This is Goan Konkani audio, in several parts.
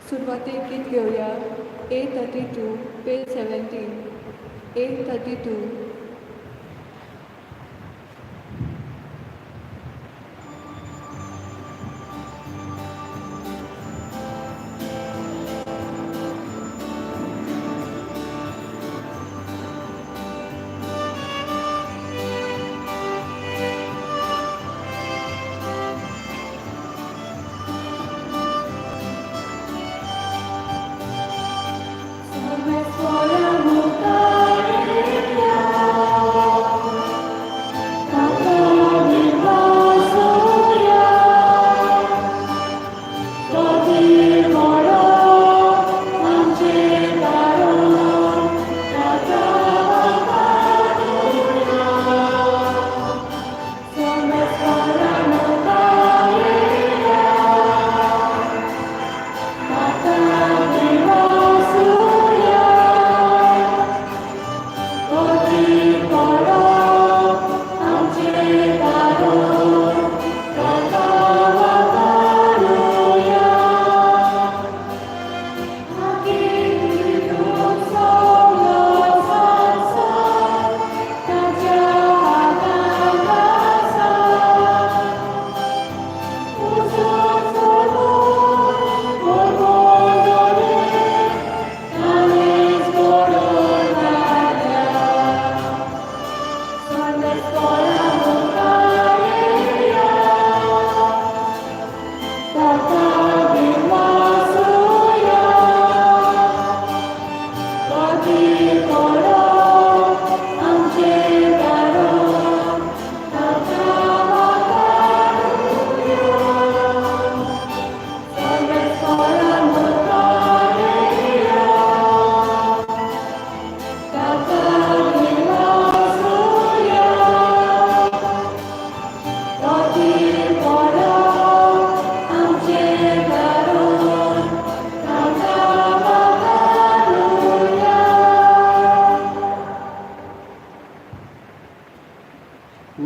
सुरवातेक गीत घेवया. A 32, page 17. A 32.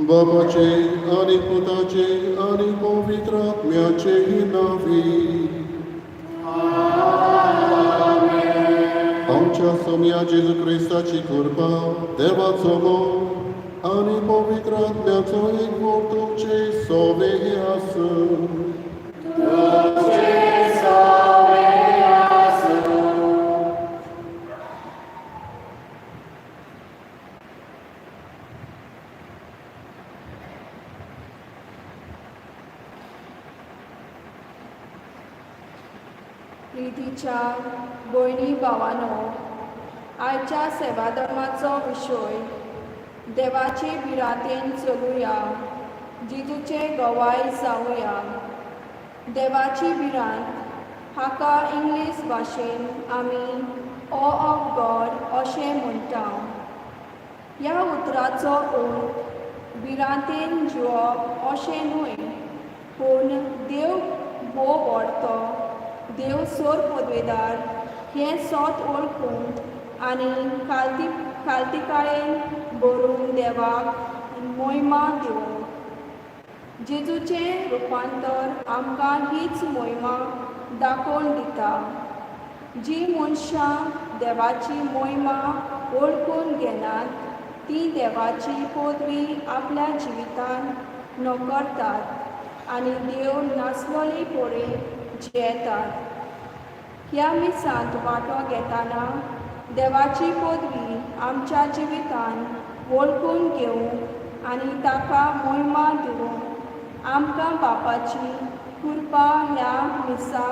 बापाचे आनी पुताचे आनी पवित्र आत्म्याचे नांवी. आमच्या सोम्या जेजू क्रिस्ताची कृपा, देवाचो मोग आनी पवित्र आत्म्याचो एकवट तुमचे सोवे आसूं. प्रितीच्या भयणी भावानो, आयच्या सेवाधर्माचो विशय देवाचे भिरांतेन चलुया, जेजूचे गवाय जावया. देवाची भिरांत हाका इंग्लीश भाशेन आमी ऑ ऑफ गॉड अशें म्हणटा. ह्या उतराचो अर्थ भिरांतेन जिवप अशें न्हय, पूण देव भोव व्हडतो, देव सोर पदवेदार हें सोत वळखून आनी खालतीकायेन भरून देवाक मोहिमा दिवप. जेजूचें रुपांतर आमकां हीच मोहिमा दाखोवन दिता. जी मनशां देवाची मोहिमा वळखून घेनात ती देवाची पदवी आपल्या जिवितांत नकरतात आनी देव नासलोली पळय जियेतात. ह्या मिसांत वांटो घेतना देवाची पदवी आमच्या जिवितांत वळखून घेवंक आनी ताका मोहिमा दिवंक आमकां बापाची कृपा ह्या मिसा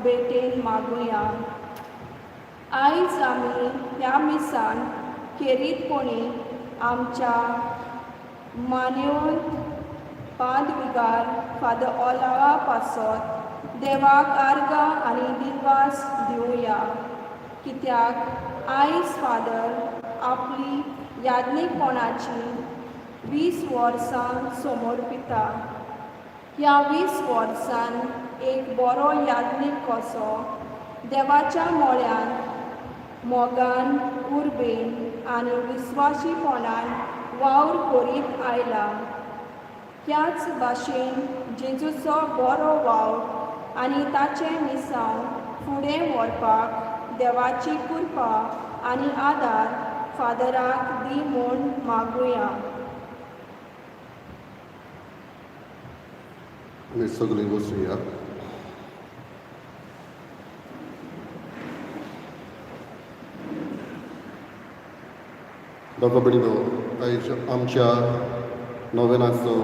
भेटेन मागुया. आयज आमी ह्या मिसान खेरीतपणी आमच्या मान्यवंत पादविगार फादर ओलावा पासत देवाक आर्गां आनी दिलवास दिवया, कित्याक आयज फादर आपली याज्ञीकपणाची 20 वर्सां समर्पिता. ह्या 20 वर्सान एक बरो याज्ञीक कसो देवाच्या मोळ्यान मोगान, उर्बेन आनी विस्वाशीपणान वावर करीत आयला. ह्याच भाशेन जेजूचो बरो वावर आनी ताचें मिसांव फुडें व्हरपाक देवाची कृपा आनी आदार फादराक दी म्हूण मागुया. आमी सगळीं बसुया. बाबा भयणीनो, आयज आमच्या नोवेनाचो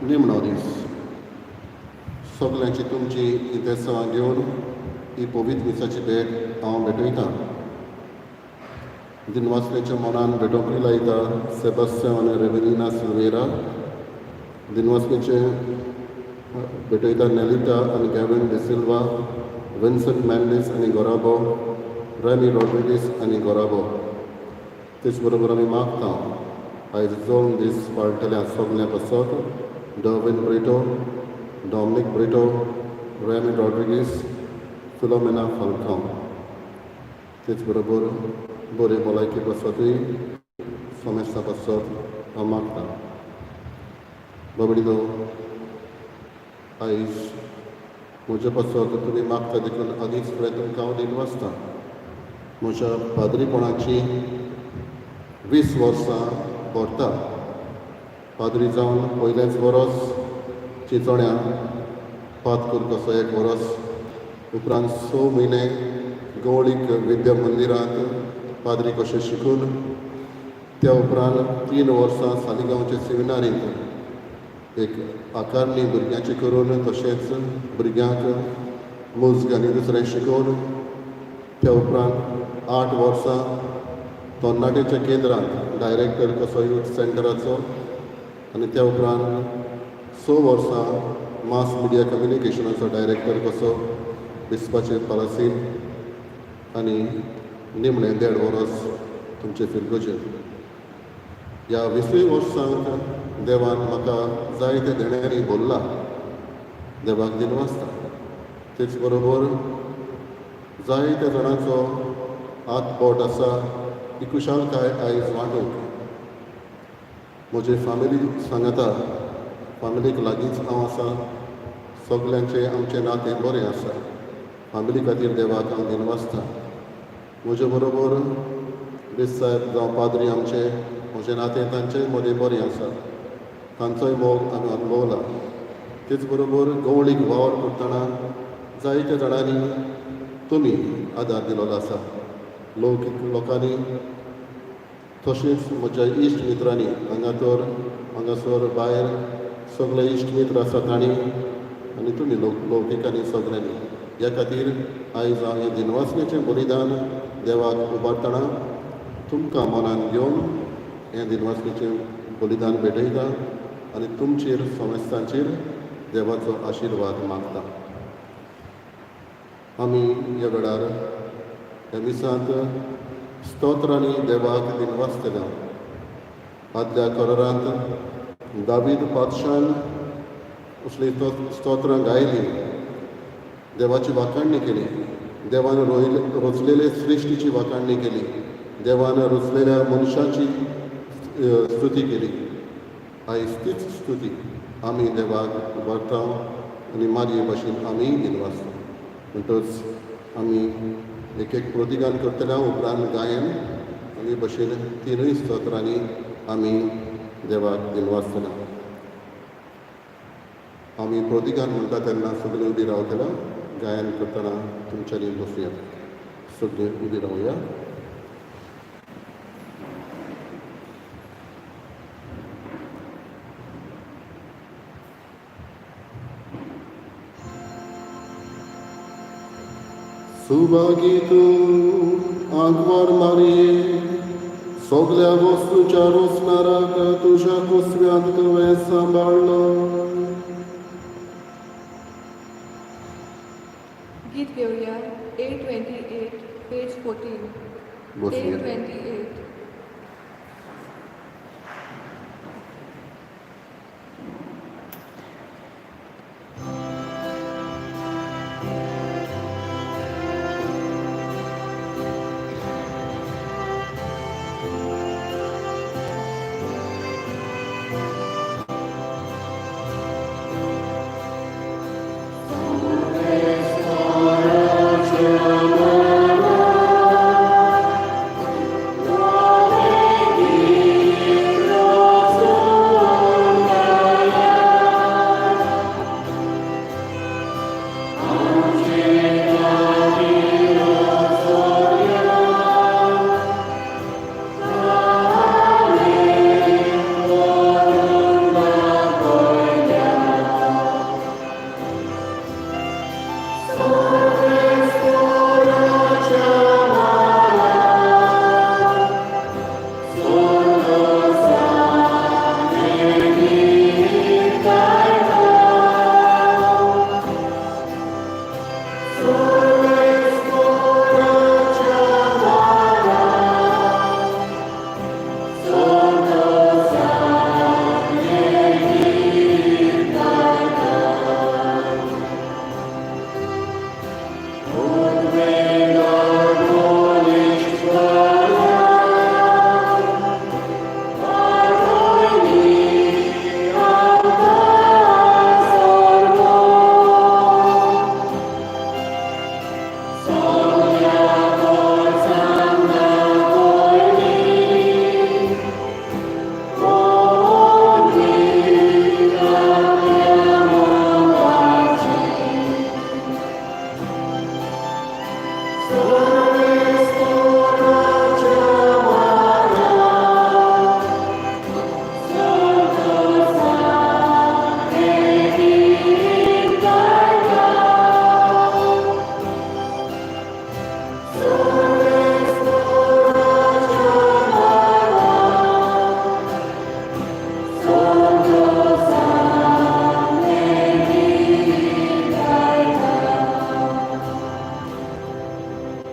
निमणो दीस. सगल्यांची तुमची इंतेसांवां घेवन ही पवित्र मिसाची भेट हांव भेटयतां. दिनवासनेच्या मनान भेटोवंक लायता सेबास्त्यांव आनी रेवेलिना सिल्वेरा. दिनवासनेचे भेटयता नेलिता आनी गॅवीन डिसिल्वा, विन्संट मॅन्डीस आनी गोराबो, रॅमी रॉड्रिगीस आनी गोराबो. तेच बरोबर आमी मागता आयज 2 दीस पाळटल्या सगल्यां पासत Darwin Brito, Dominic Brito, Remy Rodrigues, Philomena Falcao. तेच बरोबर बरे भलायकी पासतूय सोमेस्ता पासत हांव मागता. बाबडीनो, आयज म्हज्या पासत तुमी मागता देखून आदींच फुडें तुमकां हांव दिनवासता. म्हज्या पाद्रीपणाची 20 वर्सां भरता. पाद्री जावन पयलेंच वरोस चिंचोण्या पातकूर कसो 1 वरोस, उपरांत 6 म्हयने गवळीक विद्या मंदिरांत पाद्री कशें शिकून, त्या उपरांत 3 वर्सां सालिगांवचे सेमिनारींत एक आकारणी भुरग्यांची करून, तशेंच भुरग्यांक मुज्ग आनी दुसरें शिकोवन, त्या उपरांत 8 वर्सां तरणाट्याच्या केंद्रांत डायरेक्टर कसो यूथ सेंटराचो, आनी त्या उपरांत 6 वर्सां मास मिडिया कम्युनिकेशनाचो डायरेक्टर कसो बिस्पाचे पालासीन, आनी निमणें 1.5 वरस तुमचे फिरगोचेर. ह्या 20 वर्सांक देवान म्हाका जायते देण्यांनी भरला. देवाक दिनवासता. तेच बरोबर जायत्या जाणांचो हात बोट आसा ही खुशालकाय आयज वांटूंक. म्हजे फामिली सांगता, फामिलीक लागींच हांव आसा. सगल्यांचें आमचें नातें बरें आसा. फामिली खातीर देवाक हांव दिनवासता. म्हजे बरोबर बेस साहेब जावं पाद्री आमचे, म्हजें नातें तांचेय मदें बरें आसा. तांचोय मोग आमी अनुभवला. तेच बरोबर गवळीक वावर करतना जायत्या जाणांनी तुमी आदार दिलोलो आसा. लौकीक लोकांनी, तशेंच म्हज्या इश्ट मित्रांनी, हांगा तर हांगासर भायर सगळे इश्ट मित्र आसा तांणी, आनी तुमी लौकिकांनी सगळ्यांनी. ह्या खातीर आयज हांव हें दिनवासनेचें बलिदान देवाक उबारतना तुमकां मनान घेवन हें दिनवासनेचें बलिदान भेटयता आनी तुमचेर संस्थांचेर देवाचो आशिर्वाद मागता. आमी ह्या वेळार ह्या मिसांत स्तोत्रांनी देवाक दिनवासतले. आदल्या करारांत दावीद पातशान असलीं स्तोत्रां गायलीं, देवाची वाखाणणी केली, देवान रचलेले सृश्टीची वाखाणणी केली, देवान रचलेल्या मनशाची स्तुती केली. आयज तीच स्तुती आमी देवाक उबारता आनी मारये भाशेन आमी दिनवासता. म्हणटच आमी एक एक प्रतिगान करतल्या उपरांत गायन आनी भशेन 3 स्तोत्रांनी आमी देवाक दिनवासतले. आमी प्रतिगान म्हणटा तेन्ना सगळीं उबी रावतले. गायन करतना तुमच्यांनी बसुया. सगळीं उबी रावया. सुभागी तूं आंकवार मारये, सगल्या वस्तूच्या रोसणाराक तुज्या कुसव्यांत तुवें सांबाळ्ळो. गीत घेवया 828 पेज 14. बसुया. 828. Amen.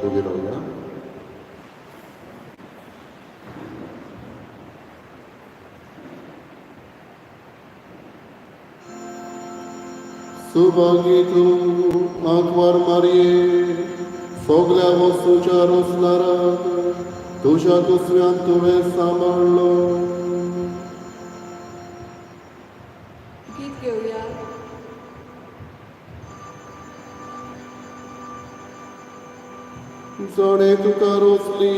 उबी रावया. सुभागी तूं आंकवार मारये, सगल्या वस्तूच्या रोसलाराक तुज्या दुसऱ्यान तुवें सांबाळ्ळो. गीत घेवया. जाणें तुका रोसली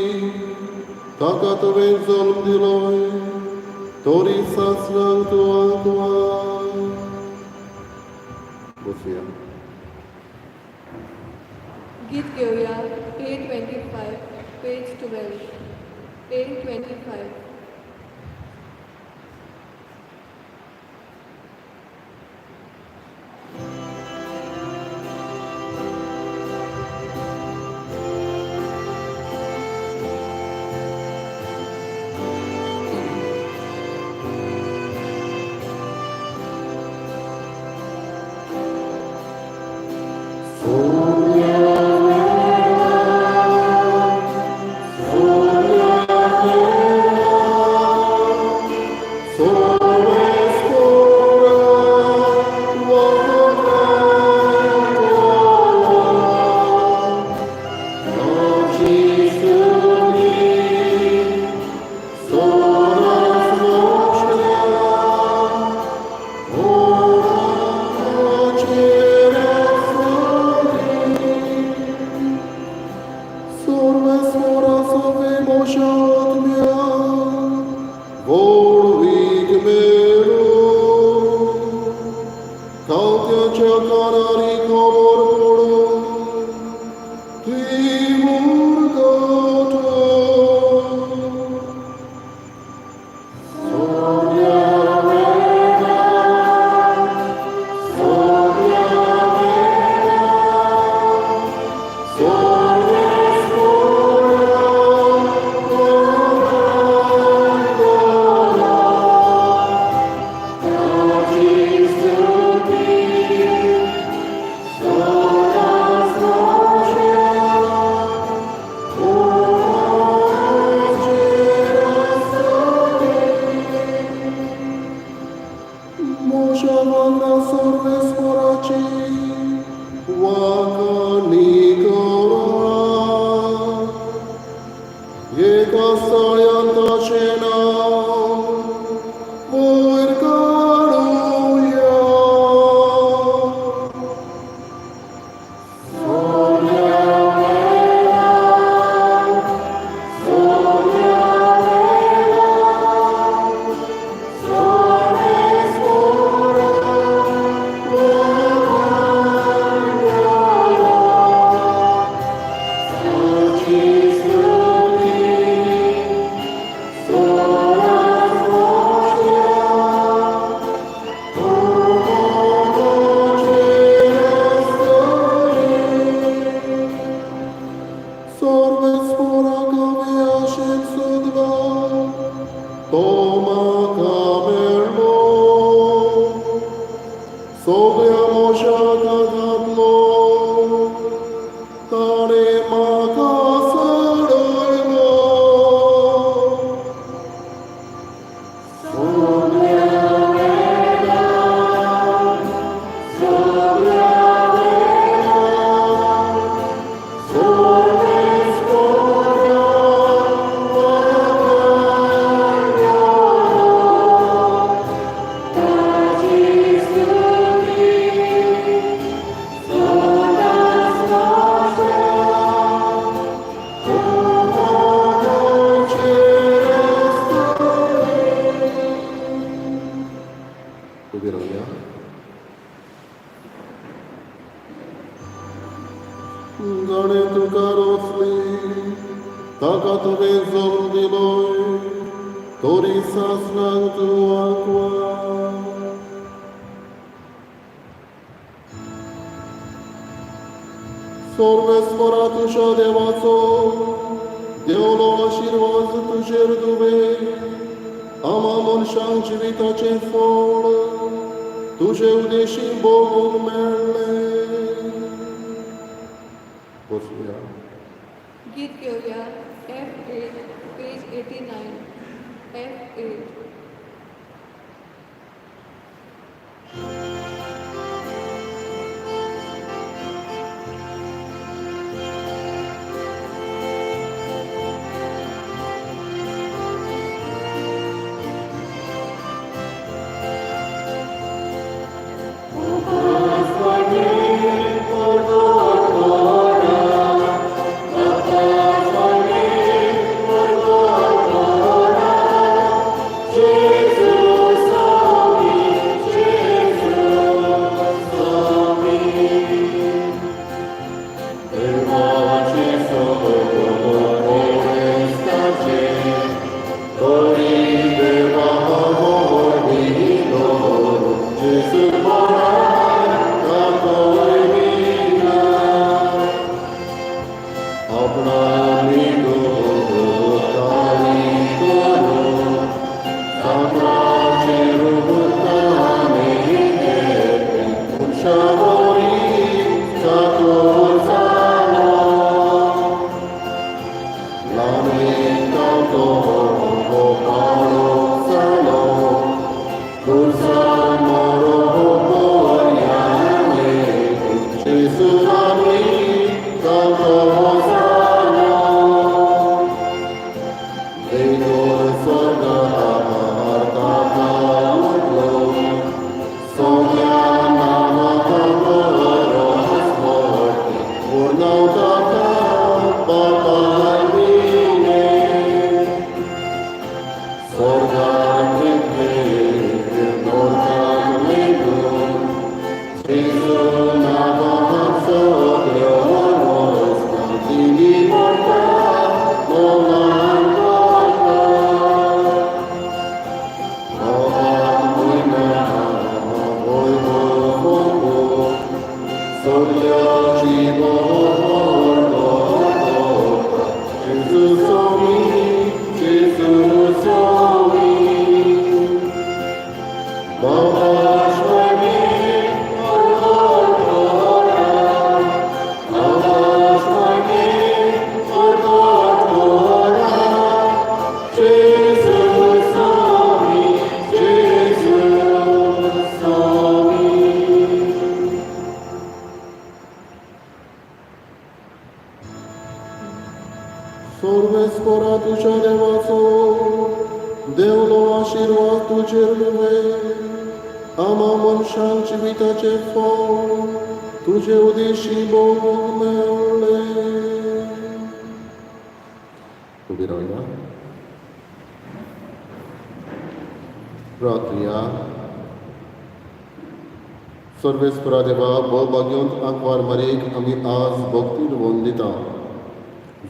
ताका तुवें जल्म दिलोय, तरी सासणांक तूं आंकवार. बसया. गीत घेवया A 25, page 12. A 25. व्हडवीक मेळूं, कावत्याच्या कानारी खबर पडूं ती मुरगांव. म्हज्या वांगडा सर्वेस्पराची वाखाणी करा, एका सळ्यान ताचें नांव वयर काडुया. सर्वेस्पराक हांवें आशेन सोदलां, तो म्हाका मेळ्ळो. सगळ्या मोशाक घातलो ताणें म्हाका सोडयलो. जाणें तुका रोसली ताका तुवें जल्म दिलोय तरी सासणाक तूं आंकवार. सर्वेस्परा तुज्या देवाचो देवलो आशिर्वाद तुजेर दुवे आमा मनशांक जिविताचें फळ तुजे उदेशी भोगूंक मेळ्ळें. बसुया. गीत घेवया F8, page 89, F8. सर्वेस्परा तुज्या देवाचो देवलो आशिर्वाद तुजेर दुवे आमा मनशांक जिविताचें फळ तुजे उदेशी भोगूंक मेळ्ळें. उबी रावया. प्रार्थुया. सर्वेस्परा देवा, भोव आंकवार मारीक आमी आज भक्तीन वंदिता.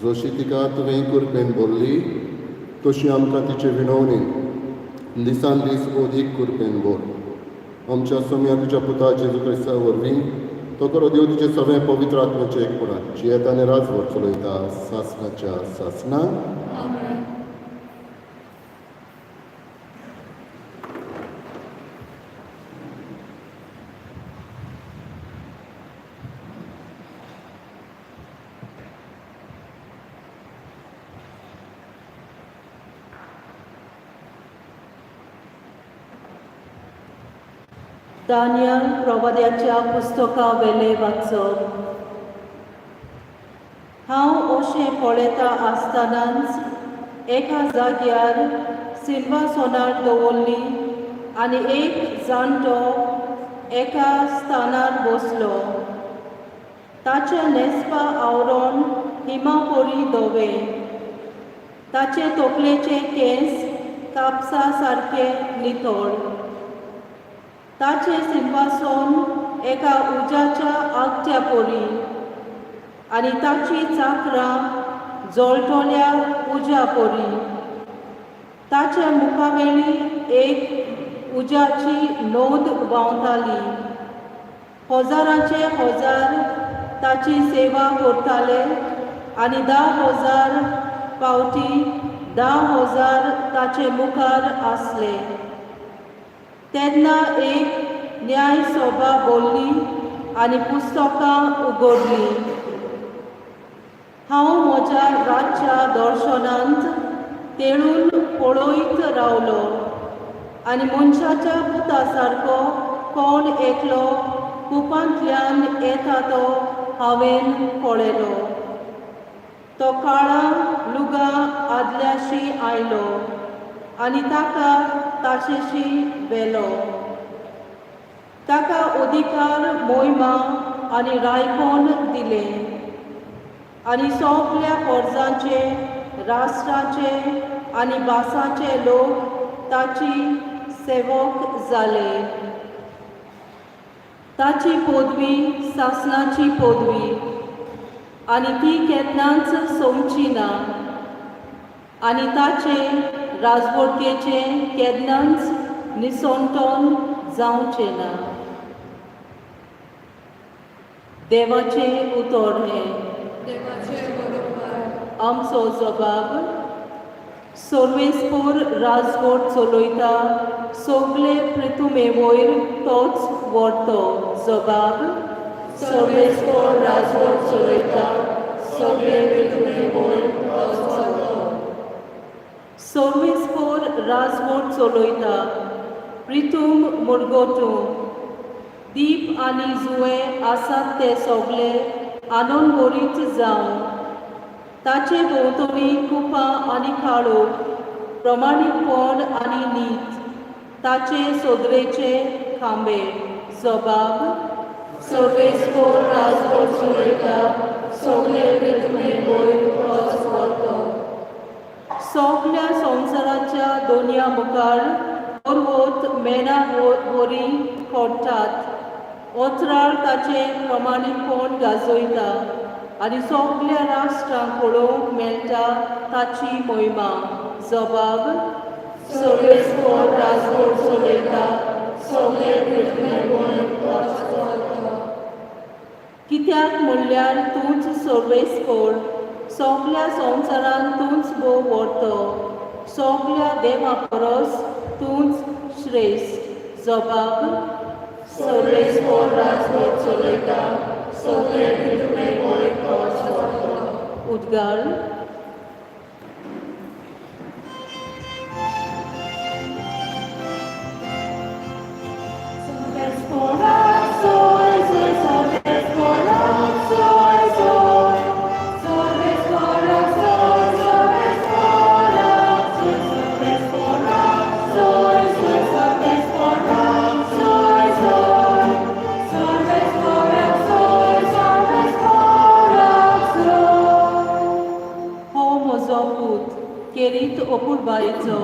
जशी तिका तुवें कुरपेन भरली तशी आमकां तिचे विनवणेन दिसान दीस अदीक कुरपेन भर. आमच्या सोम्या तुज्या पुता जेजू क्रिस्ता वरवीं तो करो देव तुजे सगळें पवित्र आत्म्याचें एकपणान जियेता आनी राजवट चलयता सासणाच्या सासणां. आमेन. दानियल प्रवाद्याच्या पुस्तका वेले वाचप. हांव अशें पळयता आसतनाच एका जाग्यार सिंहासनार दवरली आनी एक जाणटो एका स्थानार बसलो. ताचें न्हेसपा आवरण हिमापरी धवें, ताचे तकलेचे केंस कापसा सारके नितळ. ताचें सिंहासन एका उज्याच्या आगट्या परी आनी ताची चाकरां जळटल्या उज्या परी. ताच्या मुखावेली एक उज्याची नोंद व्हांवताली. हजारांचे हजार ताची सेवा करताले आनी 10,000 पावटी 10,000 ताचे मुखार आसले. तेन्ना एक न्याय सभा बोल्ली आनी पुस्तकां उगडलीं. हांव म्हज्या रातच्या दर्शनांत तेळून पळयत रावलो आनी मनशाच्या पुता सारको कोण एकलो कुपांतल्यान येता तो हांवें पळयलो. तो काळा लुगां आदल्याशी आयलो आनी ताका ताशेशी व्हेलो. ताका अधिकार, मोहिमा आनी रायपण दिलें आनी सगल्या पोरजांचे, राष्ट्राचे आनी भासाचे लोक ताची सेवक जाले. ताची पदवी सासणाची पदवी आनी ती केन्नाच सोंपची ना आनी ताचे राजवटकेचें केन्नाच निसणटण जावचें ना. देवाचें उतर हें. देवाचें बरोबर. आमचो जबाब. सर्वेस्पोर राजवट चलयता, सगळे पृथुमे वयर तोच व्हरतो. जबाब. सर्वेस्पोर राजवट चलयता, सगळे पृथ्वी वयर तोच व्हरतो. सर्वेस्पोर राजवट चलयता, प्रितूम मुरगोटू दीप आनी जुवे आसात ते सगळे आनंदभरीत जावं. ताचे भोंवतणी कुपां आनी काळोख, प्रमाणीकपण आनी नीत ताचे सोदरेचे खांबे. जबाब. सर्वेस्पोर राजवट चलयता, सगळे पृथ्वी वयर तोच व्हरतो. सगल्या संवसाराच्या दोनया मुखार पर्वत मेणा वरी खोडटात. ओतराळ ताचें प्रमाणीकपण गाजयता आनी सगल्या राष्ट्रांक पळोवंक मेळटा ताची मोहिमा. जबाब. सर्वेस्पोर राजवट चलयता, सगळे पृथ्वी वयर तोच व्हरतो. कित्याक म्हणल्यार तूंच सर्वेस्पोर, सगल्या संवसारांत तूंच भोव व्हरतो, सगल्या देवा परस तूंच श्रेश्ठ. जबाब. सर्वेस्पोर राजवट चलयता, सगळे पृथ्वी वयर तोच व्हरतो. उद्गार. हो म्हजो पूत केरीत अपुरबायेचो,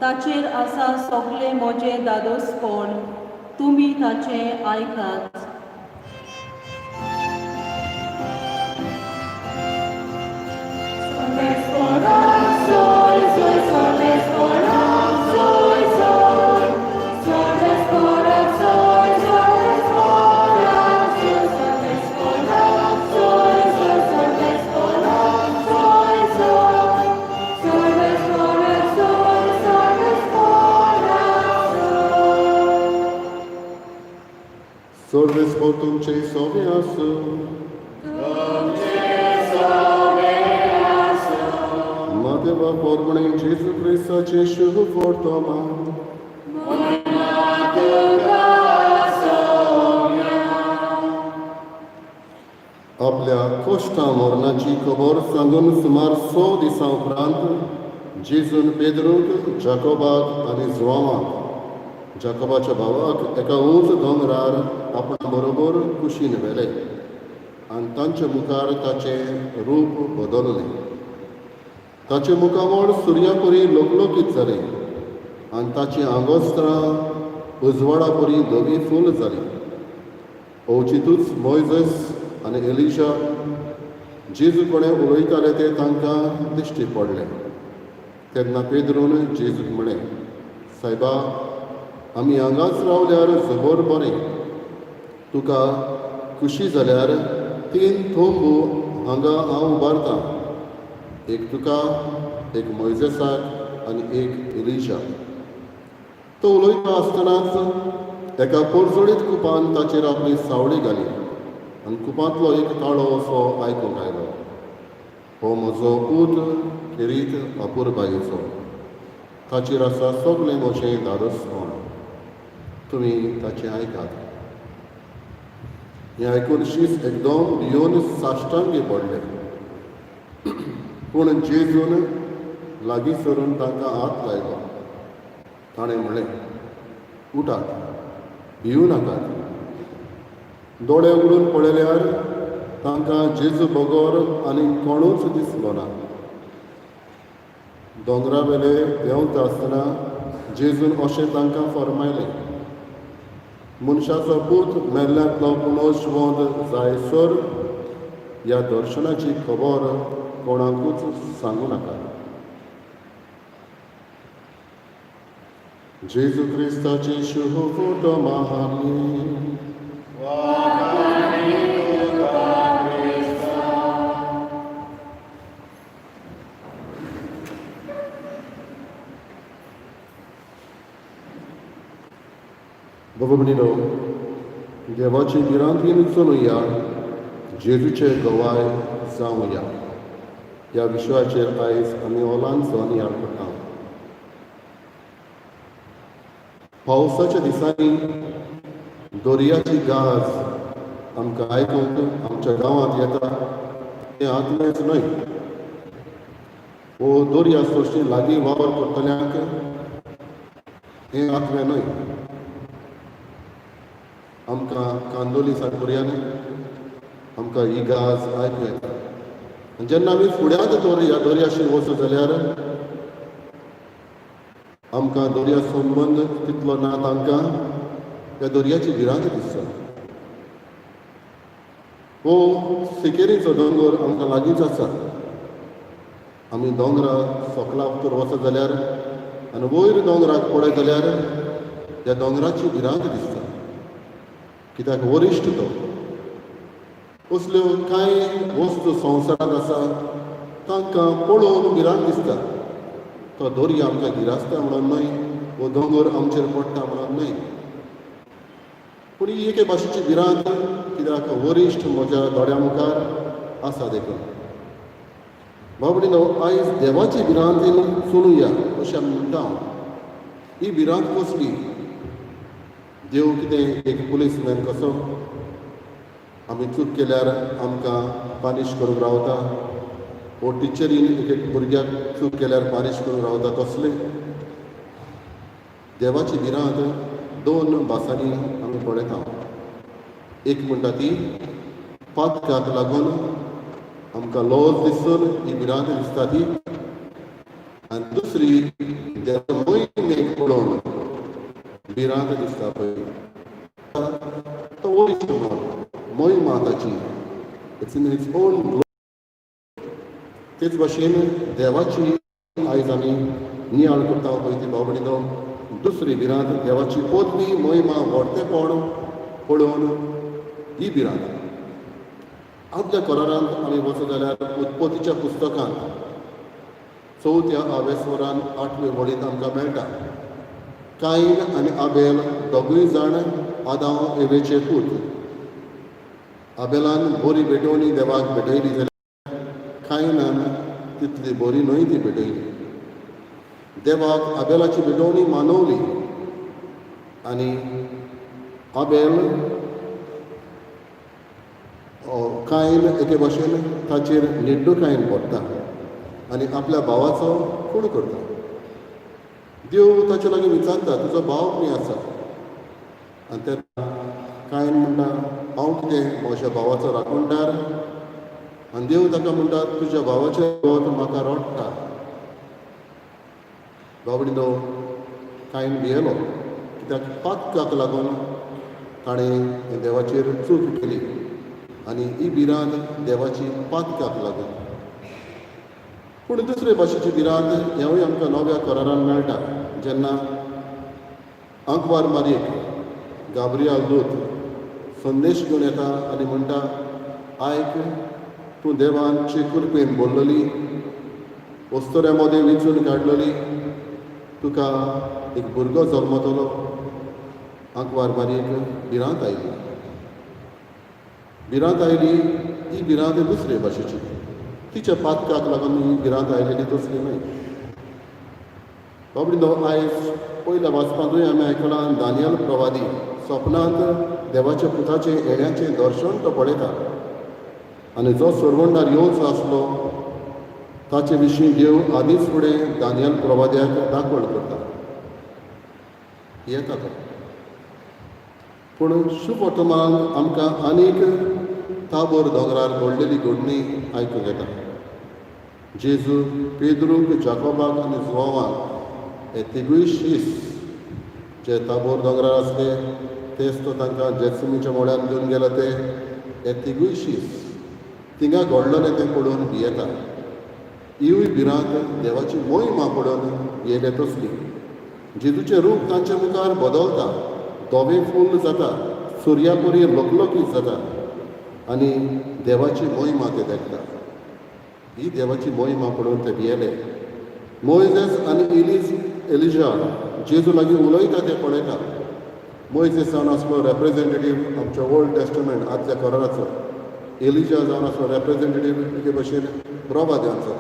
ताचेर आसा सगलें म्हजें दादोसपण, तुमी ताचें आयकात. सर्वेस्पोर तुमचे सोवे आसूं. मादेवा पोरमणे जेजू क्रिस्ताचे शुभ वर्तमान. आपल्या कश्टां मरणाची खबर सांगून सुमार 6 दिसां उपरांत जेजून पेद्रूक, जाकोबाक आनी जुवांवाक, जाकोबाच्या भावाक, एका उंच दोंगरार आपणा बरोबर कुशीन व्हेले आनी तांचे मुखार ताचें रूप बदललें. ताचें मुखामळ सुर्यापरी लोकलोकीत जालें आनी ताचीं आंगोस्त्रां उजवाडा परी धवी फूल जालीं. अवचितूच मोयजस आनी एलिशा जेजू कडेन उलयताले ते तांकां दिश्टी पडले. तेन्ना पेद्रून जेजूक म्हळें, सायबा, आमी हांगाच रावल्यार जबर बरें. तुका खुशी जाल्यार 3 थोंबू हांगा हांव उबारतां, एक तुका, एक मोयजेसाक आनी एक एलिशाक. तो उलयता आसतनाच एका पोरजोळीत कुपान ताचेर आपली सावळी घाली आनी कुपांतलो एक ताळो असो आयकूंक आयलो, हो म्हजो पूत खेरीत अपुरबायेचो, ताचेर आसा सगळें म्हजें धादोसपण, तुमी ताचें आयकात. हें आयकून शीस एकदम भियोन साश्टांगे पडले. पूण जेजून लागीं सरून तांकां हात लायलो. ताणें म्हणलें, उठात, भिवू नाकात. दोळे उगडून पळयल्यार तांकां जेजू बगर आनी कोणूच दिसलो ना. दोंगरा वेले देंवता आसतना जेजून अशें तांकां फर्मायलें, मनशाचो पूत मेल्ल्यांतलो पुनर्जिवंत जायसर ह्या दर्शनाची खबर कोणाकूच सांगू नाका. जेजू क्रिस्ताची शुभ महानी. बाबा भयणीनो, देवाची भिरांतीन चलुया, जेजूचे गवाय जावया. ह्या विशयाचेर आयज आमी ओलांचो नियाळ करता. पावसाच्या दिसांनी दर्याची गाज आमकां आयकूंक आमच्या गांवांत येता तें आदलेंच न्हय. हो दर्या सोशी लागीं वावर करतल्यांक हें आतलें न्हय. आमकां कांदोली सारपुर्यान आमकां ही गाज आयकूं येता. आनी जेन्ना आमी फुड्यांत दर्याशी वचत जाल्यार आमकां दर्या संबंद तितलो ना, तांकां ह्या दर्याची भिरांत दिसता. हो सिकेरीचो दोंगर आमकां लागींच आसा. आमी दोंगरा सकला तर वचत जाल्यार आनी वयर दोंगराक पळयत जाल्यार ह्या दोंगराची भिरांत दिसता, कित्याक वरिश्ठ तो. असल्यो कांय वस्तू संवसारांत आसा तांकां पळोवन भिरांत दिसता. तो दर्या आमकां गिरासता म्हणून न्हय, वो दोंगर आमचेर पडटा म्हणून न्हय, पूण ही एके भाशेची भिरांत कित्याक वरिश्ठ म्हज्या दोळ्या मुखार आसा देखून. बाबडीनो, आयज देवाची भिरांतीन चलुया अशें आमी म्हणटा. ही भिरांत कसली? देव कितें एक पुलीसमॅन कसो आमी चूक केल्यार आमकां पानिश करूंक रावता, वो टिचरीन एक एक भुरग्याक चूक केल्यार पानिश करूंक रावता तसले? देवाची भिरांत दोन भासांनी आमी पळयता. एक म्हणटा ती पातकाक लागून आमकां लॉज दिसून ही भिरांत दिसता ती, आनी दुसरी देवा मोहिमेक पळोवन भिरांत दिसता पळय. तो वरिश्ठ म्हणून मोहिमा ताची, it's in its own glory. तेच भाशेन देवाची आयज आमी नियाळ करता पळय ती बाबडीनो दुसरी भिरांत देवाची पदवी मोहिमा व्हडतेपण पळोवन ही भिरांत. आदल्या करारांत आमी वचत जाल्यार उत्पत्तीच्या पुस्तकांत 4थ्या आवेस्वरान 8वे वळींत आमकां मेळटा, कायन आनी आबेल दोगूय जाण आदांव एवेचे पूत. आबेलान बरी भेटवणी देवाक भेटयली जाल्यार कायनान तितली बरी न्हय ती भेटयली. देवाक आबेलाची भेटवणी मानवली आनी आबेल कायन एके भाशेन ताचेर निड्डुकायन पडटा आनी आपल्या भावाचो खूण करता. देव ताचे लागीं विचारता, तुजो भाव खंय आसा? आनी तेन्ना कायन म्हणटा, हांव कितें म्हज्या भावाचो राखणदार? आनी देव ताका म्हणटा, तुज्या भावाचें रगत म्हाका रडटा. बाबडीनो, कायन भियेलो, कित्याक पातकाक लागून ताणें देवाचेर चूक केली आनी ही भिरांत देवाची पातकाक लागून. पूण दुसरे भाशेची भिरांत हेवूय आमकां नव्या करारान मेळटा, जेन्ना आंकवार मारयेक गाब्रियाल दूत संदेश घेवन येता आनी म्हणटा, आयक, तूं देवान कृपेन बोल्लली, वस्तुऱ्या मदें विंचून काडलेली, तुका एक भुरगो जल्मतलो. आंकवार मारयेक भिरांत आयली, भिरांत आयली. ही भिरांत दुसरे भाशेची, तिच्या पातकाक लागून ही भिरांत आयलेली, तसली न्हय. बाबडीनो, आयज पयल्या वाचपांतूय आमी आयकलां, दानियल प्रवादी सपनांत देवाच्या पुताचें येण्याचें दर्शन तो पळयता आनी जो सरवंडार येवचो आसलो ताचे विशीं देव आदींच फुडें दानियल प्रवाद्याक दाखवण करता. येता तो. पूण शुभ वर्तमान आमकां आनीक ताबोर दोंगरार घडलेली घडणी आयकूंक येता. जेजू पेद्रूक, जाकोबाक आनी जुवांवाक, हे तिगूय शीस जे ताबोर दोंगरार आसले, तेच तो तांकां जेत्सिमीच्या मोड्यान घेवन गेलो, ते हे तिगूय शीस थिंगा घडलेलें तें पळोवन भियेता. हिवूय भिरांत देवाची मोहिमा पळोवन भियेले तसली. जेजूचें रूप तांचे मुखार बदलता, धवें फुल्ल जाता, सुर्या परी लकलकीत जाता आनी देवाची मोहिमा ते देखता. ही देवाची मोहिमा पळोवन ते भियेले. मोयजेस आनी एलिजा जेजू लागीं उलयता ते पळयता. मोयजेस जावन आसलो रेप्रेजेंटेटीव आमच्या ओल्ड टेस्टमेंट, आदल्या कराराचो. एलिजा जावन आसलो रेप्रेजेंटेटीव एके भशेन प्रवाद्यांचो.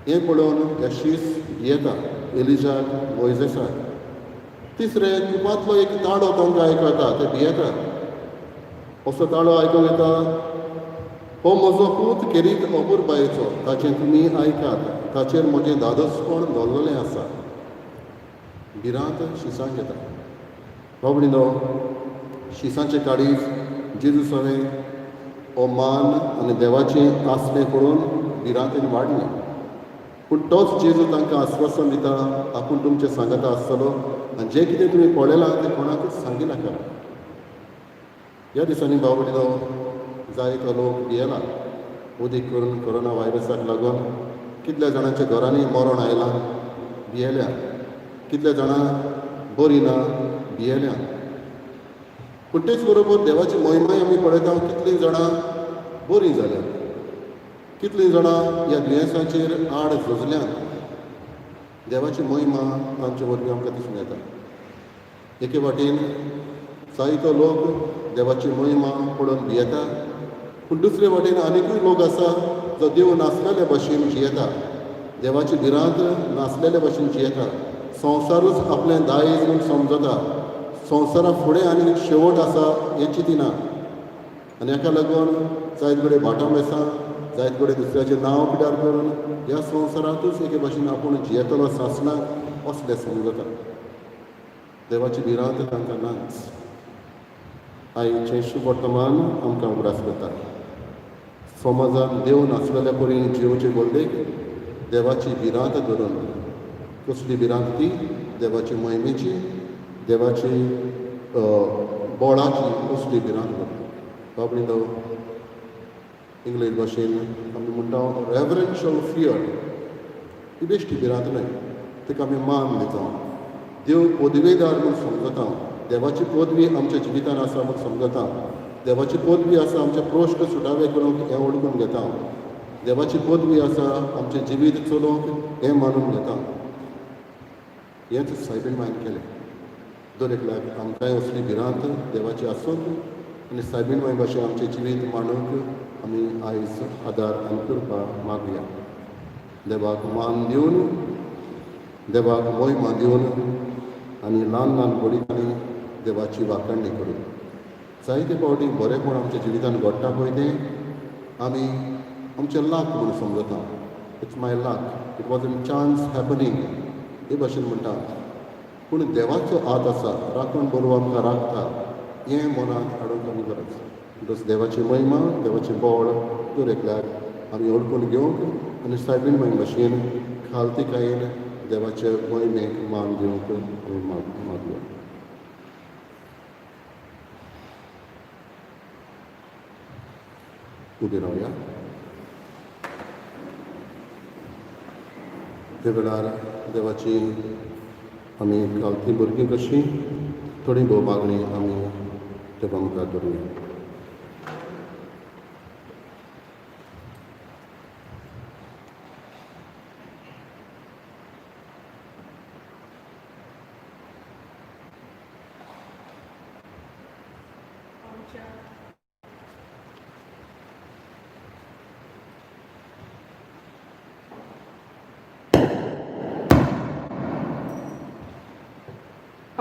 हें पळोवन हे शीस भियेता, एलिजाक, मोयजेसाक. तिसरें, तुपांतलो एक ताळो तांकां आयकता, ते भियेता. असो ताळो आयकूंक येता, हो म्हजो पूत खेरीत अपुरबायेचो, ताचें तुमी आयकात, ताचेर म्हजें धादोसपण दवरलेलें आसा. भिरांत शिसांक येता. बाबडीनो, शिसांचें काळीज जेजू सवें हो मान आनी देवाचें आसलें पळोवन भिरांतेन वाडलें. पूण तोच जेजू तांकां आस्वासन दिता, आपूण तुमचें सांगता आसतलो आनी जें कितें तुमी पळयलां तें कोणाकूच सांगिनाका. ह्या दिसांनी बाबडीनो, जायतो लोक भियेला. उदीक करून कोरोना व्हायरसाक लागून कितल्या जाणांच्या घरांनी मरण आयलां, भियेल्या. कितल्या जाणां बरीं ना, भियेल्या. पूण तेच बरोबर देवाची मोहिमाय आमी पळयता. कितलीं जाणां बरीं जाल्यात, कितलीं जाणां ह्या दुयेंसाचेर आड झुजल्यांत. देवाची मोहिमा तांचे वरवीं आमकां दिसून येता. एके वाटेन जायतो लोक देवाची मोहिमा पळोवन भियेता, पूण दुसरे वाटेन आनिकूय लोक आसा जो देव नासलेले भशेन जियेता, देवाची भिरांत नासलेले भशेन जियेता, संवसारूच आपलें दायज म्हूण समजता, संवसारा फुडें आनी शेवट आसा हें चिंतिना आनी हाका लागून जायत कडेन भाटां बेसां, जायत कडेन दुसऱ्याचें नांव पिड्ड्यार करून ह्या संवसारांतूच एके भशेन आपूण जियेतलो सासणाक असलें समजता. देवाची भिरांत तांकां नाच. आयचें शुभ वर्तमान आमकां उगडास करता, समाजान देव नासलेल्या परी जियोवचे बदलेक देवाची भिरांत धरून. कसली भिरांत ती? देवाची मोहिमेची, देवाची बोळाची असली भिरांत धरून. बाबडीनो, इंग्लीश भाशेन आमी म्हणटा रेवरेन्शियल फियर. ही बेश्टी भिरांत न्हय, ताका आमी मान दिता, देव पदवेदार म्हूण समजता, देवाची पदवी आमच्या जिवितान आसा म्हूण समजता, देवाची पदवी आसा आमचे प्रश्न सुटावे करूंक हें वळखून घेता, देवाची पदवी आसा आमचें जिवीत चलोवंक हें मानून घेता. हेंच सायबीण मायन केलें. दर एकल्याक आमकांय असली भिरांत देवाची आसूंक आनी सायबीण माय भाशेन आमचें जिवीत मांडूंक आमी आयज आदार आनी कृपा मागया. देवाक मान दिवन, देवाक मोहिमा दिवन आनी ल्हान ल्हान घडितांनी देवाची वाखाणणी करून. जायते फावटी बरेंपण आमच्या जिवितान घडटा पळय, तें आमी आमचें लाक म्हूण समजता. It's my luck, it was in chance happening, हे भाशेन म्हणटा. पूण देवाचो हात आसा, राखण बरोबर आमकां राखता हें मनांत हाडूंक आमी गरज. म्हणटच देवाची महिमा, देवाचें बळ दर एकल्याक आमी वळखून घेवंक आनी सायबीण माय भाशेन खालतीकायेन देवाचे मोहिमेक मान दिवंक आमी मागया. उबी रावया. ते वेळार देवाची आमी काल ती भुरगीं कशीं थोडी भोव मागणी आमी देवा मुखार दवरुया.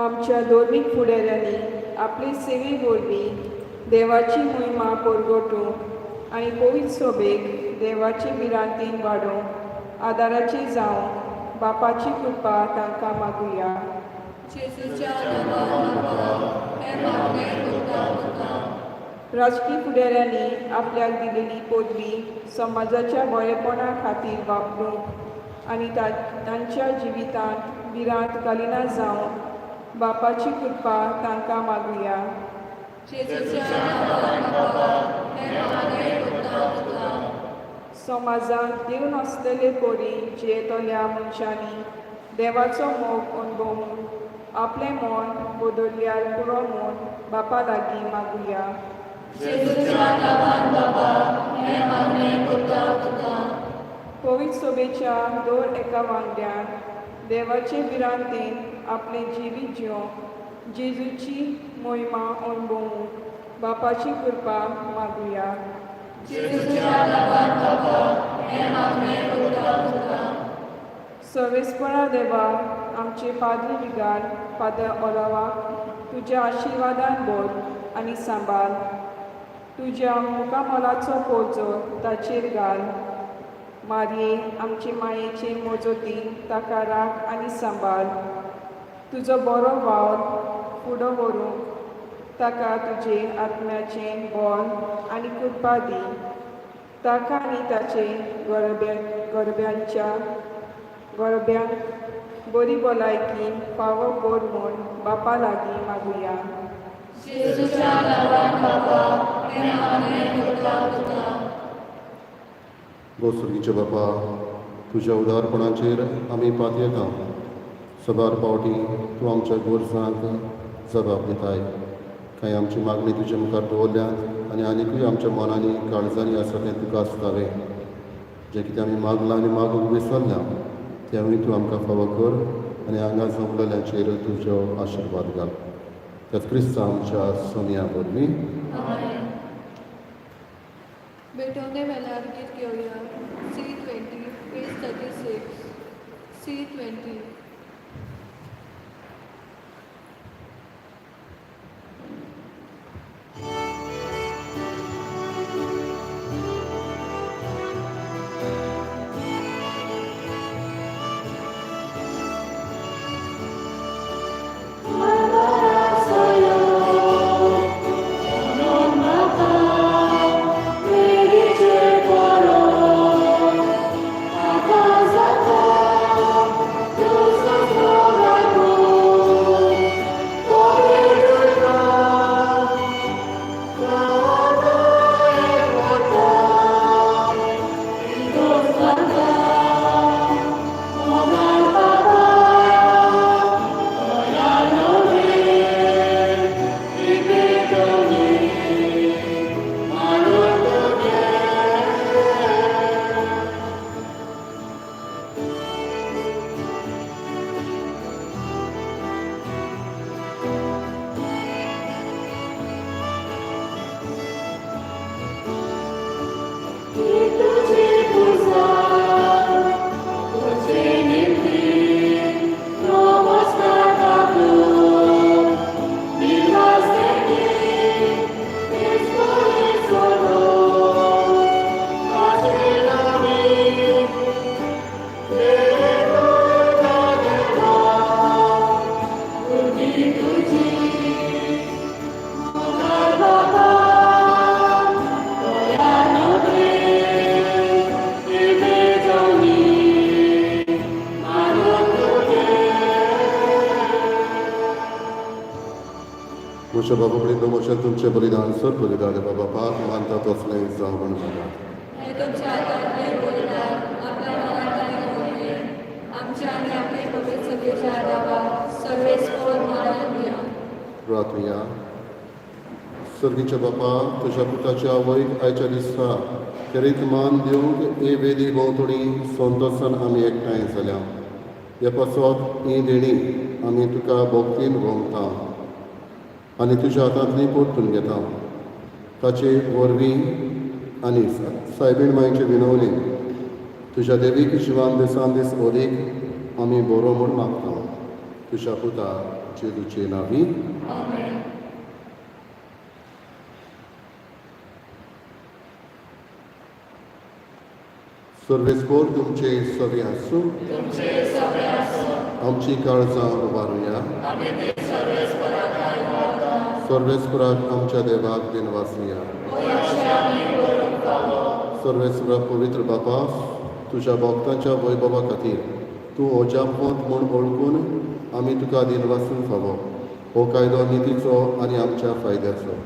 आमच्या धर्मीक फुडाऱ्यांनी आपले सेवे वरवीं देवाची मोहिमा परगटूंक आनी पवित्र सोबेक देवाची भिरांतीन वाडोवंक आदाराची जावंक बापाची कृपा तांकां मागुया. जेजूच्या नांवान बाबा हें मागणें करता तुका. राजकी फुडाऱ्यांनी आपल्याक दिलेली पदवी समाजाच्या बरेपणा खातीर वापरूंक आनी तांच्या जिवितांत भिरांत घालिना जावंक बापाची कृपा तांकां मागुया. जेजूच्या नांवान बाबा हें मागणें करता तुका. समाजांत देव नासलेले परी जियेतल्या मनशांनी देवाचो मोग अणभवून आपलें मन बदलल्यार पुरो म्हूण बापा लागीं मागुया. जेजूच्या नांवान बाबा हें मागणें करता तुका. पवित्र सोबेच्या दर एका वांगड्यान देवाचे भिरांतेन आपलें जिवीत जिवंक जेजूची मोहिमा अणभवूंक बापाची कृपा मागुया. जेजूच्या नांवान बाबा हें मागणें करता तुका. सर्वेस्परा देवा, आमचे पाद्री विगार फादर ओलावाक तुज्या आशिर्वादान भर आनी सांबाळ. तुज्या मुखामोलाचो पोजो ताचेर घाल. मारये आमचे मायेचे मोजोतीन ताका राख आनी सांबाळ. तुजो बरो वावर फुडो व्हरूंक ताका तुजे आत्म्याचें बळ आनी कृपा दी. ताका आनी ताचे गरब्यांक बरी भलायकी फावो कर म्हूण बापा लागीं मागुया. जेजूच्या नांवान बाबा हें मागणें करता तुका. गो सुर्गीचे बापा, तुज्या उदारपणाचेर आमी पातयेता. सबार फावटी तूं आमच्या गरजांक जबाब दिताय. कांय आमची मागणी तुजे मुखार दवरल्यात आनी आनिकूय आमच्या मनांनी काळजांनी आसा तें तुका आसतावें. जें कितें आमी मागलां आनी मागूंक विसरल्या तेंवूय तूं आमकां फावो कर आनी हांगा जमलेल्यांचेर तुजो आशिर्वाद घाल. त्याच क्रिस्तांव आमच्या सोनिया वरवीं. भेटवणे वेळार गीत घेवया. C 20 page 36. C 20. Amen. म्हज्या बाबा कडेन म्हज्या तुमचें बलिदान सर बलिदान बाबा पाक मानता तसलें जावं म्हण मागात. हे तुमच्या हातांतले बलिदान आपल्या मनात आनी मोहिमेन आमच्या आनी आपले पवित्र सभेच्या आदाबाक सर्वेस्पोर मनान दिया. प्रार्थुया. सर्गीच्या बापा, तुज्या पुताच्या आवयक आयच्या दिसा खेरीत मान दिवंक ही वेदी भोंवतणी संतोसान आमी एकठांय जाल्या. हे पासत ही देणी आमी तुका भक्तीन भोंवता आनी तुज्या हातांतली परतून घेता. ताचे वरवीं आनी सायबीण मांयचे विनवणी तुज्या देवीक जिवान दिसान दीस अदीक आमी बरो म्हूण मागता. तुज्या पुता जेजूचे नांवी. आमेन. सर्वेस्पोर तुमचे सगळे आसूं. तुमचे सगळे आसूं. आमची काळजां उबारुया. आमी ते सर्वेस्पराक मागता. सर्वेस्पराक आमच्या देवाक दिनवासुया. अशें आमी करूंक फावो. सर्वेस्परा पवित्र बापा, तुज्या भक्तांच्या वैभवा खातीर तूं अजापवंत म्हूण वळखून आमी तुका दिनवासूंक फावो. हो कायदो नितीचो आनी आमच्या फायद्याचो.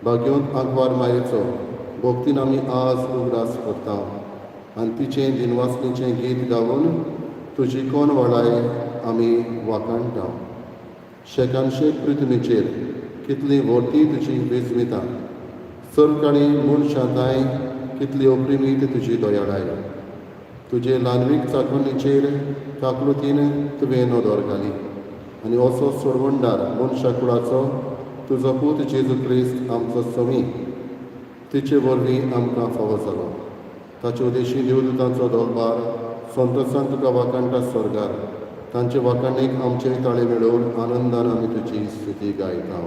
भाग्योंत आंकवार मायेचो भक्तीन आमी आज उगडास करता आनी तिचें दिनवासणीचें गीत गावन तुजी कोण वळाय आमी वाखाणटा. शेकान शेक पृथ्वीचेर कितली व्हडती तुजी विजमिता, सरकाणी मनशांताय कितली अप्रिमीत तुजी दयाळाय. तुजे ल्हानवीक चाकोनीचेर काकलुतीन तुवें नदर घाली आनी असो सोडवणदार मनशा कुळाचो तुजो पूत जेजू क्रिस्त आमचो समी तिचे वरवीं आमकां फावो जालो. ताचे उदेशी देवदूतांचो दरबार संतोसान तुका वाखाणटा स्वर्गार. तांचे वाखाणीक आमचे ताळे मेळोवन आनंदान आमी तुजी स्तुती गायता.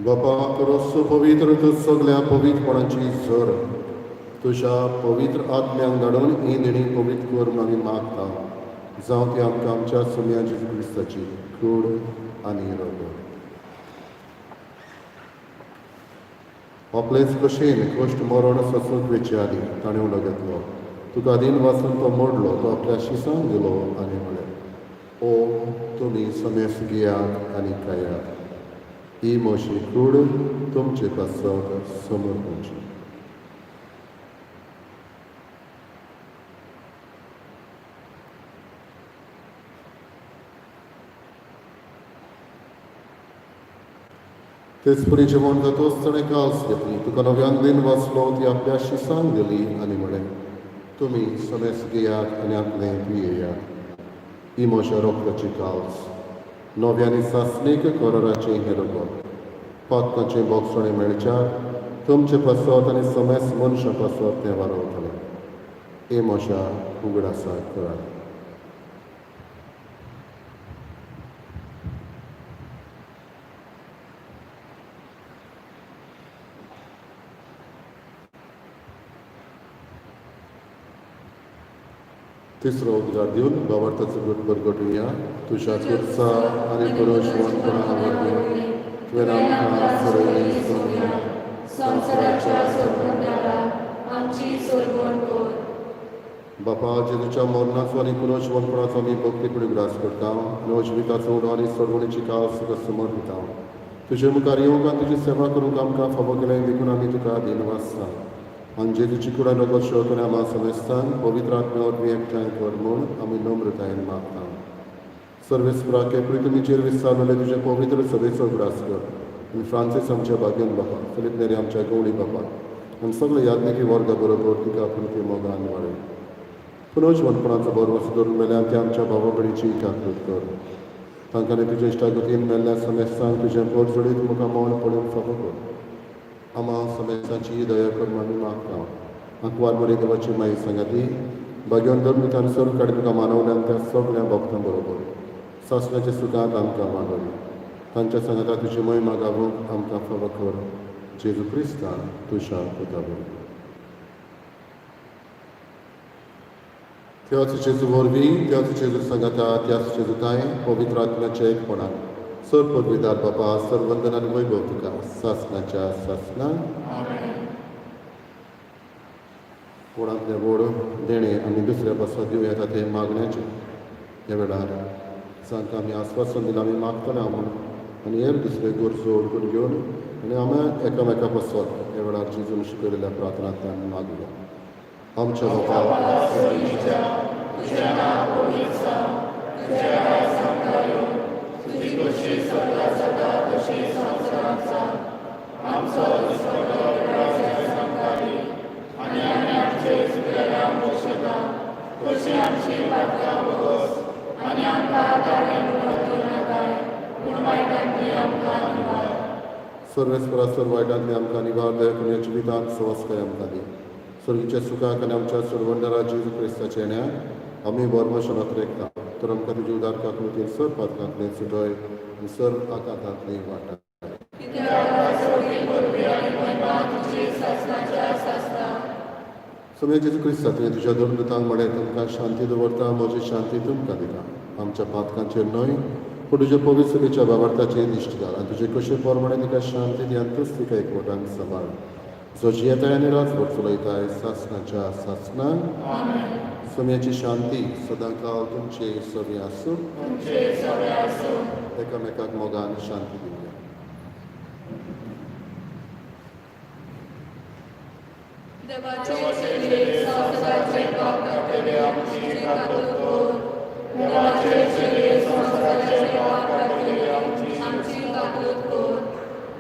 बापा रोसो पवित्र तूं सगल्या पवित्रपणाची झर तुज्या पवित्र आत्म्यांक धाडून ही देणी पवित्र कर म्हूण आमी मागता. जावं ती आमकां आमच्या सुम्या जेजू क्रिस्ताची कूड आनी रगत. आपलेच भशेन कश्ट मरण सोंसूंक वेचे आदीं ताणें उलो घेतलो. तुका दिन वाचून तो मोडलो, तो आपल्या शिसांक दिलो आनी म्हळें, ओ तुमी समेस घेयात आनी खायात. ही म्हजी कूड तुमचे पासत समर्पणची. तेच परी जेवण जातोच ताणें कास घेतली, तुका नव्यान दिन वाचलो, ती आपल्या शिसांक दिली आनी म्हळें, तुमी समेस घेयात आनी आपलें पियेयात. ही म्हज्या रोगताची कास, नव्यानी सासणीक कराराचें हें रगत. पातकाचें बोगसणें मेळच्याक तुमचे पासत आनी समेस मनशां पासत तें वारवतलें. हे म्हज्या उगडासाक करात. तिसरो उद्गार दिवन बाबार्थाचो गुट परगटुया. तुज्या खुर्सा आनी पुरुशवंतपणा वरवीं तुवें आमकां सोडयली सोम्या. संवसाराच्या सोडवणदारा आमची सोडवण कर. बापा, जेजूच्या मरणाचो आनी पुनर्जिवनपणाचो आमी भक्तीपूर्ण उगडास करता आनी अजिविताचो उडो आनी सोडवणीची कास तुका समर्पिता. तुजे मुखार येवंक आनी तुजी सेवा करूंक आमकां फावो केलें देखून आमी तुका दिनवासता. आनी जेजूची कुडान रगत शोक आनी आमा समेस्तान पवित्र आत्म्या वरवीं एकठांय कर म्हूण आमी नम्रतायेन मागता. सर्वेस्परा केपरी तुमीचेर विस्तारलेले तुजे पवित्र सभेचो उगडास कर आनी फ्रांसीस आमच्या भाग्यन बापा, फिलीप नेरी आमच्या गवळी बापा आनी सगळे याज्ञिकी वर्गा बरोबर तुका पुरती मोगान वाडय. पुनर्जिवनपणाचो भरवंसो धरून मेल्यान ते आमच्या भावा भयणीची काकूत कर. तांकां तुज्या इश्टागतीन मेल्ल्या समेस्तांक तुजें पोटजोडीत मुखार मौन पळोवन फावो कर. आमा समेस्तांची दया कर म्हूण आमी मागता. आंकवार मरे देवाची माई सांगाती भाग्यवन धर्म सर्व काडी तुका मानवल्यान त्या सगळ्या भक्तां बरोबर सासणाच्या सुखांत आमकां वांगड तांच्या सांगाता तुजी महिमा गावूंक आमकां फावो कर. जेजू क्रिस्तान तुज्या पुता बरोबर. त्याच जेजू वरवीं, त्याच जेजू सांगाता, त्याच जेजूताय पवित्र आत्म्याच्या एकपणान सर पदवीदार बापा, सर वंदन आनी वैभव तुका सासणाच्या सासणां. व्हडांतलें व्हड देणें आमी दुसऱ्या पासत दिवं येता तें मागण्याचें. ह्या वेळार जांकां आमी आस्वासन दिलां आमी मागतले म्हूण आनी हेर दुसरे गरजो ओडकून घेवन आनी आमी एकामेका पासत ह्या वेळार जेजून शिकयलेल्या प्रार्थनांतल्यान मागुया. आमच्या बापा, सर्वेस्परा सर्व वायटांतले आमकां निवार दया करून ह्या जिवितांत सवस्काय आमकां दी. स्वर्गीच्या सुखाक आनी आमच्या सरवंडरा जेजू क्रिस्ताच्या येण्या आमी बरमशनात रेखता तर आमकां तुजी उदार काकूतीन सर पातकांतलें सुटय आनी सर आकांतांतली वाटाय. सोम्या जेजू क्रिस्ता, तुवें तुज्या धर्मदूतांक म्हळें, तुमकां शांती दवरता, म्हजी शांती तुमकां दिता. आमच्या पातकांचेर न्हय पूण तुज्या पवित्र सभेच्या भावार्थाचेर दिश्टी घाल आनी तुजे कशे प्रमाणे तिका शांती दी आनी तूच तिका एकवटान सांबाळ, जो जियेताय आनी राजवट चलयताय सासणाच्या सासणां. सोम्याची शांती सदांकाळ तुमचे सगळें आसूं. एकामेकाक मोगान शांती दिवया. देवाचे चेले संवसाराचे पाप काडटले आमची काकूत कर. देवाचे चेले संवसाराचे पाप काडटले आमची काकूत कर.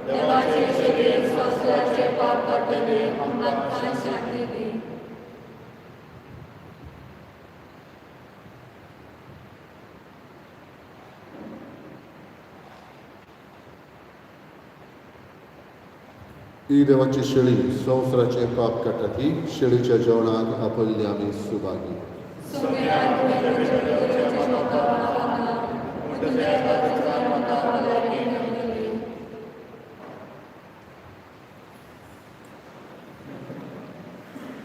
देवाचे चेले संवसाराचे पाप काडटले आमकां शांती दी. ही देवाची शेळी संवसाराचे पाप काडटा ती शेळीच्या जेवणाक आपल्ली आमी सुभागी.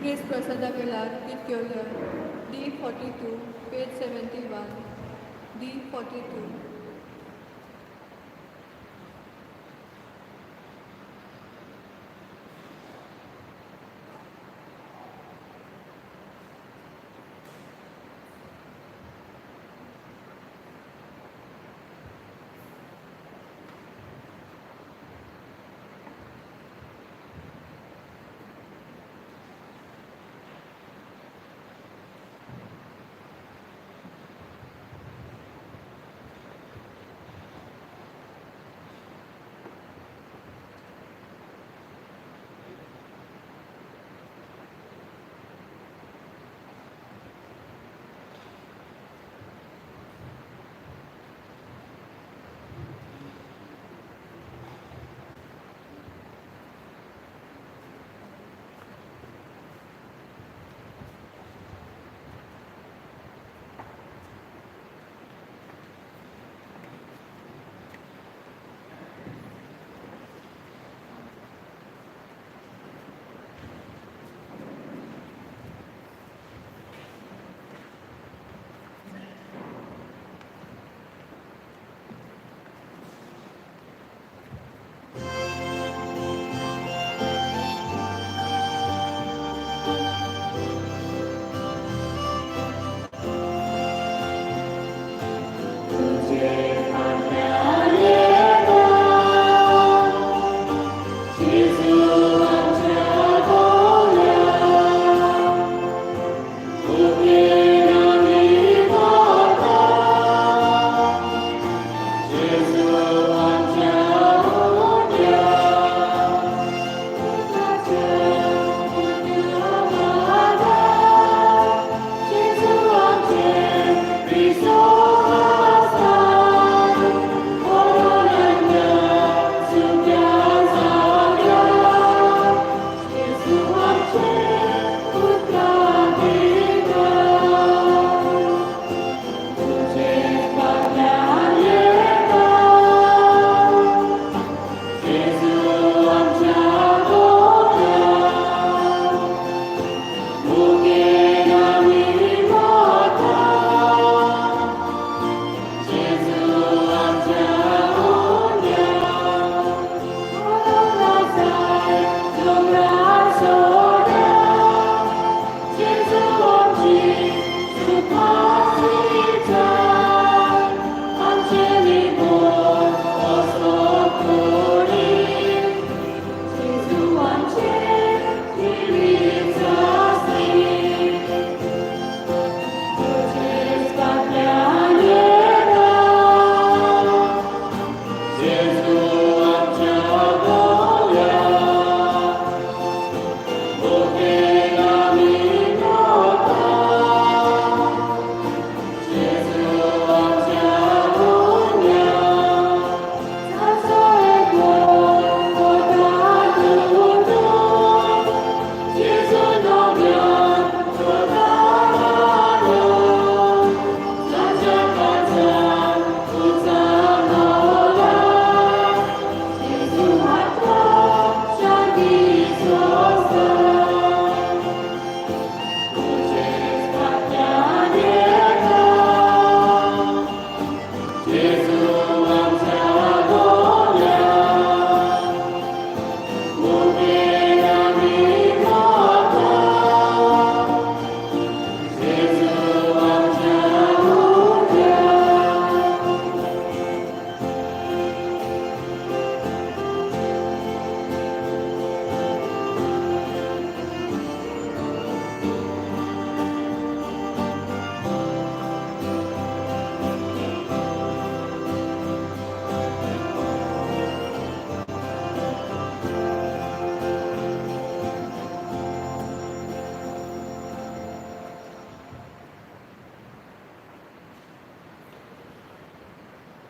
क्रिस्त प्रसादा वेळार कितक्यो D42 page 71 D42.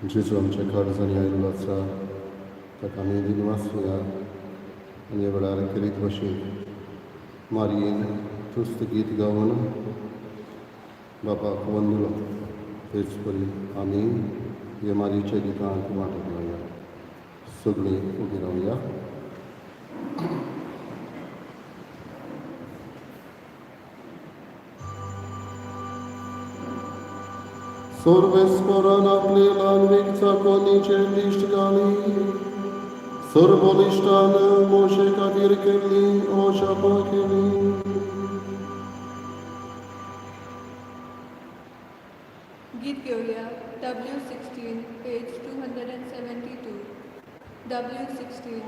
जेजू आमच्या काळजांनी आयिल्लो आसा, ताका आमी दिनवासया आनी ह्या वेळार खेरीत भशेन मारयेन तुस्त गीत गावन बापाक वंदलो, तेच परी आमी हे मारयेच्या गितांत वांटो घेवया. सगळीं उबी रावया. सर्वेस्परान आपले ल्हानवीक चाकोनीचेर दिश्ट घाली, सर्वबलिश्टान मोशे खातीर केल्ली ओशापा केली. गीत घेवया W16, page 272. W16.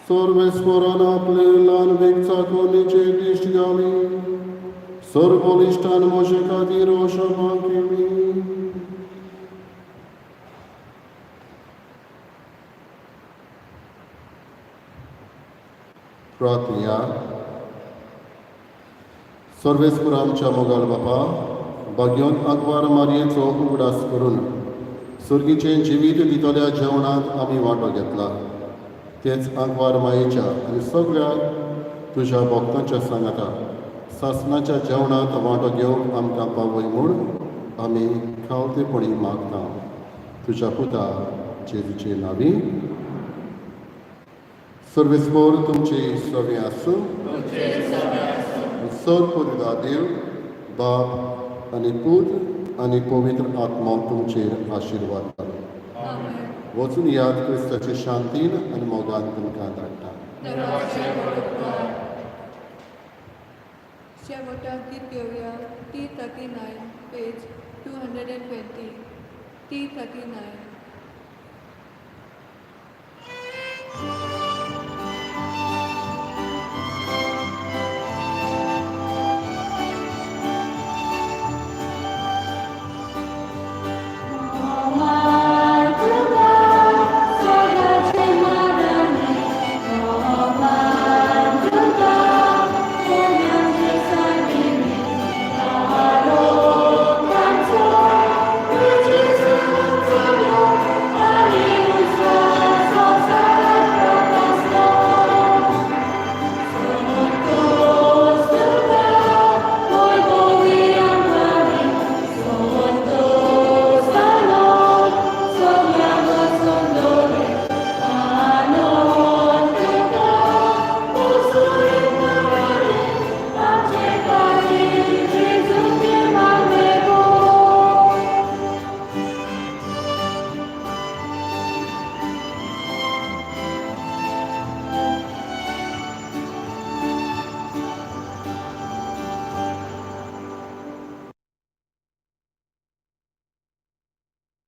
सर्वेस्परान आपले ल्हानवीक चाकोनीचेर दिश्ट घाली, सर्वबलिश्टान मोशे खातीर ओशापा केली. प्रार्थया. सर्वेस्पर आमच्या मोगाळ बापा, भाग्योन आंकवार मारयेचो उगडास करून सुर्गीचें जिवीत दितल्या जेवणांत आमी वांटो घेतला, तेच आंकवार मायेच्या आनी सगळ्या तुज्या भक्तांच्या सांगाता सासणाच्या जेवणांत वांटो घेवंक आमकां पावय म्हूण आमी खावतेपणी मागता, तुज्या पुता जेजूचे नांवी. सर्वेस्पर तुमची सवे आसूं. सर पुता देव बाप आनी पूत आनी पवित्र आत्मा तुमचेर आशिर्वाद घालूं. वचून याद, क्रिस्ताचे शांतीन आनी मोगान तुमकां धाडटा. शेवटाक गीत घेवया T 39, page 220. T 39.